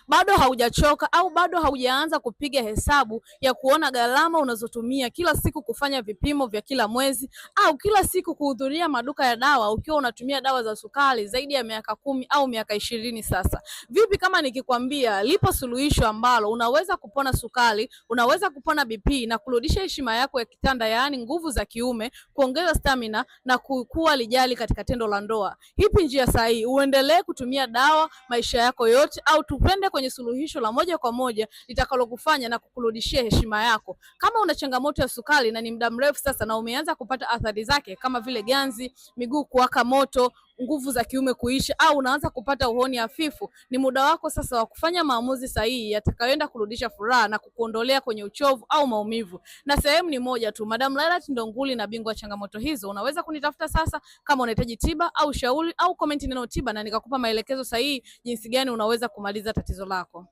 Bado haujachoka au bado haujaanza kupiga hesabu ya kuona gharama unazotumia kila siku kufanya vipimo vya kila mwezi au kila siku kuhudhuria maduka ya dawa ukiwa unatumia dawa za sukari zaidi ya miaka 10 au miaka 20 sasa. Vipi kama nikikwambia lipo suluhisho ambalo unaweza kupona sukari, unaweza kupona BP na kurudisha heshima yako ya kitanda, yaani nguvu za kiume, kuongeza stamina na kukua lijali katika tendo la ndoa? Ipi njia sahihi? Uendelee kutumia dawa maisha yako yote au tupende kwenye suluhisho la moja kwa moja litakalokufanya na kukurudishia heshima yako? Kama una changamoto ya sukari na ni muda mrefu sasa na umeanza kupata athari zake kama vile ganzi, miguu kuwaka moto, nguvu za kiume kuisha au unaanza kupata uhoni hafifu, ni muda wako sasa wa kufanya maamuzi sahihi yatakayoenda kurudisha furaha na kukuondolea kwenye uchovu au maumivu. Na sehemu ni moja tu, Madam Lailat ndo nguli na bingwa changamoto hizo. Unaweza kunitafuta sasa kama unahitaji tiba au shauri au comment neno tiba na nikakupa maelekezo sahihi jinsi gani unaweza kumaliza tatizo lako.